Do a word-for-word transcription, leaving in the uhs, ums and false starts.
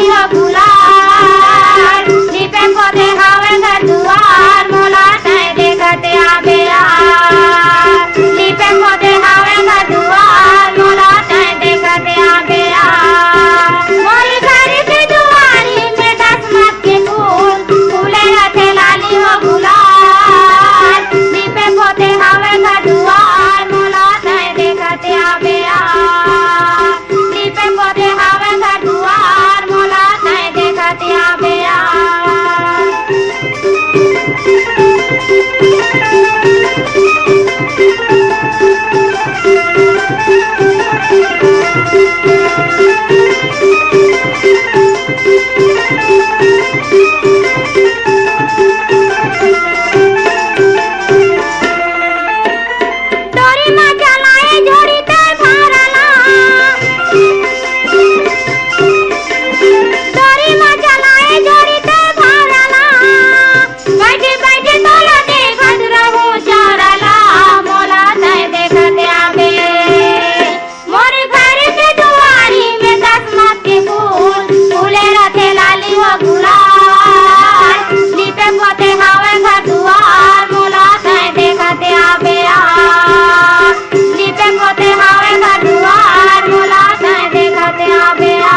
ओ गुलाल, लिपे पोते हावय घर दुआर, मोला तैं देखत आबे आ। लिपे पोते हावय घर दुआर, मोला तैं देखत आबे आ। मोरी घर के दुआरी में दसमत के फूल, फूले रथे लाली ओ गुलाल। लिपे पोते हावय घर दुआर, मोला तैं देखत आबे आ। लिपे पोते हावय घर दुआर, मोला तैं देखत आबे आ। डोरी म चलाए झोरी तैं भारा ला। डोरी म चलाए झोरी तैं भारा ला। बैठे बैठे तोला देखत रहूं चारा ला। मोला तैं देखत आबे। मोर घर के दुआरी में दसमत के फूल, फूले रथे लाली ओ गुलाल। लिपे पोते हावय घर दुआर, मोला तैं देखत आबे आ। लिपे पोते हावय घर दुआर, मोला तैं देखत आबे आ।